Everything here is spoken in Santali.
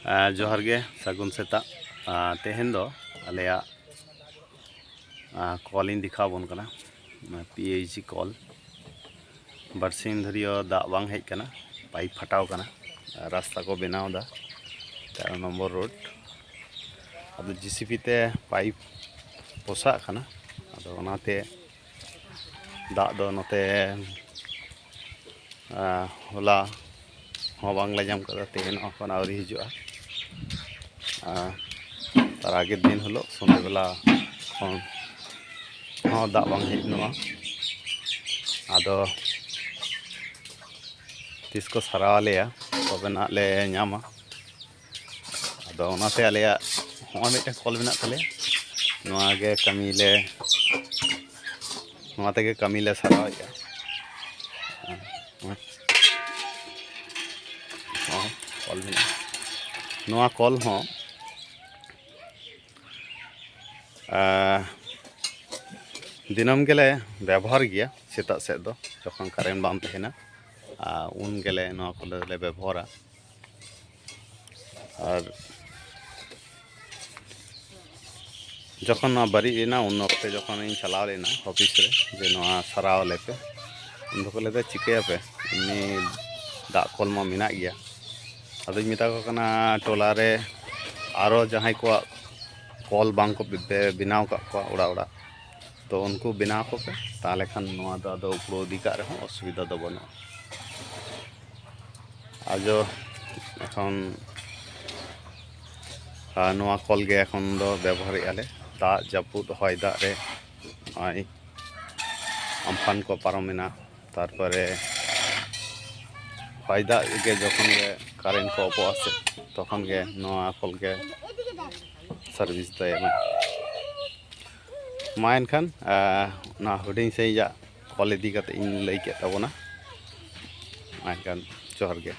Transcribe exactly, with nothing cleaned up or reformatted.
ᱟᱨ ᱡᱚᱦᱟᱨ ᱜᱮ, ᱥᱟᱹᱜᱩᱱ ᱥᱮᱛᱟᱜ᱾ ᱟᱨ ᱛᱮᱦᱮᱧ ᱫᱚ ᱟᱞᱮᱭᱟᱜ, ᱟᱨ ᱠᱚᱞ ᱤᱧ ᱫᱮᱠᱷᱟᱣ ᱟᱵᱚᱱ ᱠᱟᱱᱟ, ᱚᱱᱟ ᱯᱤ ᱮᱭᱤᱪ ᱤ ᱠᱚᱞ᱾ ᱵᱟᱨᱥᱤᱧ ᱫᱷᱩᱨᱭᱟᱹ ᱫᱟᱜ ᱵᱟᱝ ᱦᱮᱡ ᱟᱠᱟᱱᱟ, ᱯᱟᱭᱤᱯ ᱯᱷᱟᱴᱟᱣ ᱟᱠᱟᱱᱟ᱾ ᱨᱟᱥᱛᱟ ᱠᱚ ᱵᱮᱱᱟᱣ ᱮᱫᱟ, ᱛᱮᱨᱚ ᱱᱚᱢᱵᱚᱨ ᱨᱳᱰ᱾ ᱟᱫᱚ ᱡᱮ ᱥᱤ ᱵᱤ ᱛᱮ ᱯᱟᱭᱤᱯ ᱯᱚᱥᱟᱜ ᱠᱟᱱᱟ, ᱟᱫᱚ ᱚᱱᱟᱛᱮ ᱫᱟᱜ ᱫᱚ ᱱᱚᱛᱮ, ᱟᱸ, ᱦᱚᱞᱟ ᱦᱚᱸ ᱵᱟᱝᱞᱮ ᱧᱟᱢ ᱠᱟᱫᱟ, ᱛᱮᱦᱮᱧ ᱦᱚᱸ ᱮᱠᱷᱚᱱ ᱟᱹᱣᱨᱤ ᱦᱤᱡᱩᱜᱼᱟ᱾ ᱟᱨ ᱛᱟᱨ ᱟᱜᱮᱨ ᱫᱤᱱ ᱦᱤᱞᱳᱜ ᱥᱚᱸᱫᱷᱮ ᱵᱮᱞᱟ ᱠᱷᱚᱱ ᱦᱚᱸ ᱫᱟᱜ ᱵᱟᱝ ᱦᱮᱡ ᱞᱮᱱᱟ᱾ ᱟᱫᱚ ᱛᱤᱥ ᱠᱚ ᱥᱟᱨᱟᱣ ᱟᱞᱮᱭᱟ, ᱛᱚᱵᱮ ᱱᱟᱜ ᱞᱮ ᱧᱟᱢᱟ᱾ ᱟᱫᱚ ᱚᱱᱟᱛᱮ ᱟᱞᱮᱭᱟᱜ ᱦᱚᱸᱜᱼᱚᱭ ᱢᱤᱫᱴᱮᱱ ᱠᱚᱞ ᱢᱮᱱᱟᱜ ᱛᱟᱞᱮᱭᱟ, ᱱᱚᱣᱟ ᱜᱮ ᱠᱟᱹᱢᱤ ᱞᱮ, ᱱᱚᱣᱟ ᱛᱮᱜᱮ ᱠᱟᱹᱢᱤ ᱞᱮ ᱥᱟᱨᱟᱣᱮᱫᱼᱟ᱾ ᱦᱚᱸ, ᱠᱚᱞ ᱢᱮᱱᱟᱜᱼᱟ᱾ ᱱᱚᱣᱟ ᱠᱚᱞ ᱦᱚᱸ, ᱟᱸ, ᱫᱤᱱᱟᱹᱢ ᱜᱮᱞᱮ ᱵᱮᱵᱚᱦᱟᱨ ᱜᱮᱭᱟ ᱥᱮᱛᱟᱜ ᱥᱮᱫ ᱫᱚ, ᱡᱚᱠᱷᱚᱱ ᱠᱟᱨᱮᱱᱴ ᱵᱟᱝ ᱛᱟᱦᱮᱱᱟ, ᱟᱨ ᱩᱱ ᱜᱮᱞᱮ ᱱᱚᱣᱟ ᱠᱚᱞᱮ ᱵᱮᱵᱚᱦᱟᱨᱟ᱾ ᱟᱨ ᱡᱚᱠᱷᱚᱱ ᱱᱚᱣᱟ ᱵᱟᱹᱲᱤᱡ ᱮᱱᱟ, ᱩᱱ ᱚᱠᱛᱮ ᱡᱚᱠᱷᱚᱱ ᱤᱧ ᱪᱟᱞᱟᱣ ᱞᱮᱱᱟ ᱚᱯᱷᱤᱥ ᱨᱮ, ᱡᱮ ᱱᱚᱣᱟ ᱥᱟᱨᱟᱣ ᱟᱞᱮ ᱯᱮ, ᱩᱱ ᱫᱚᱠᱚ ᱞᱟᱹᱭᱫᱟ, "ᱪᱤᱠᱟᱹᱭᱟᱯᱮ, ᱮᱢᱱᱤ ᱫᱟᱜ ᱠᱚᱞ ᱢᱟ ᱢᱮᱱᱟᱜ ᱜᱮᱭᱟ?" ᱟᱫᱚᱧ ᱢᱮᱛᱟ ᱠᱚ ᱠᱟᱱᱟ, "ᱴᱚᱞᱟ ᱨᱮ ᱟᱨᱚ ᱡᱟᱦᱟᱸᱭ ᱠᱚᱣᱟᱜ ᱠᱚᱞ ᱵᱟᱝ ᱠᱚ ᱵᱮ-, ᱵᱮᱱᱟᱣ ᱠᱟᱜ ᱠᱚᱣᱟ ᱚᱲᱟᱜ ᱚᱲᱟᱜ, ᱛᱚ ᱩᱱᱠᱩ ᱵᱮᱱᱟᱣ ᱠᱚᱯᱮ, ᱛᱟᱦᱚᱞᱮ ᱠᱷᱟᱱ ᱱᱚᱣᱟ ᱫᱚ ᱟᱫᱚ ᱩᱯᱲᱟᱹᱣ ᱤᱫᱤ ᱠᱟᱜ ᱨᱮᱦᱚᱸ ᱚᱥᱩᱵᱤᱫᱷᱟ ᱫᱚ ᱵᱟᱹᱱᱩᱜᱼᱟ᱾" ᱟᱫᱚ ᱮᱠᱷᱚᱱ, ᱟᱨ ᱱᱚᱣᱟ ᱠᱚᱞ ᱜᱮ ᱮᱠᱷᱚᱱ ᱫᱚ ᱵᱮᱵᱚᱦᱟᱨᱮᱫᱼᱟ ᱞᱮ᱾ ᱫᱟᱜ ᱡᱟᱹᱯᱩᱫ ᱦᱚᱭ ᱫᱟᱜ ᱨᱮ ᱱᱚᱜᱼᱚᱭ ᱟᱢᱯᱷᱟᱱ ᱠᱚ ᱯᱟᱨᱚᱢᱮᱱᱟ, ᱛᱟᱨᱯᱚᱨᱮ ᱦᱚᱭ ᱫᱟᱜ ᱜᱮ ᱡᱚᱠᱷᱚᱱ ᱜᱮ ᱠᱟᱨᱮᱱᱴ ᱠᱚ ᱚᱯᱚᱜᱼᱟ ᱥᱮ, ᱛᱚᱠᱷᱚᱱ ᱜᱮ ᱱᱚᱣᱟ ᱠᱚᱞ ᱜᱮ ᱥᱟᱨᱵᱷᱤᱥ ᱫᱚᱭ ᱮᱢᱟ᱾ ᱢᱟ ᱮᱱᱠᱷᱟᱱ, ᱟᱸ, ᱚᱱᱟ ᱦᱩᱰᱤᱧ ᱥᱟᱺᱦᱤᱡᱟᱜ ᱠᱚᱞ ᱤᱫᱤ ᱠᱟᱛᱮ ᱤᱧ ᱞᱟᱹᱭ ᱠᱮᱫ ᱛᱟᱵᱚᱱᱟ᱾ ᱢᱟ ᱮᱱᱠᱷᱟᱱ ᱡᱚᱦᱟᱨ ᱜᱮ᱾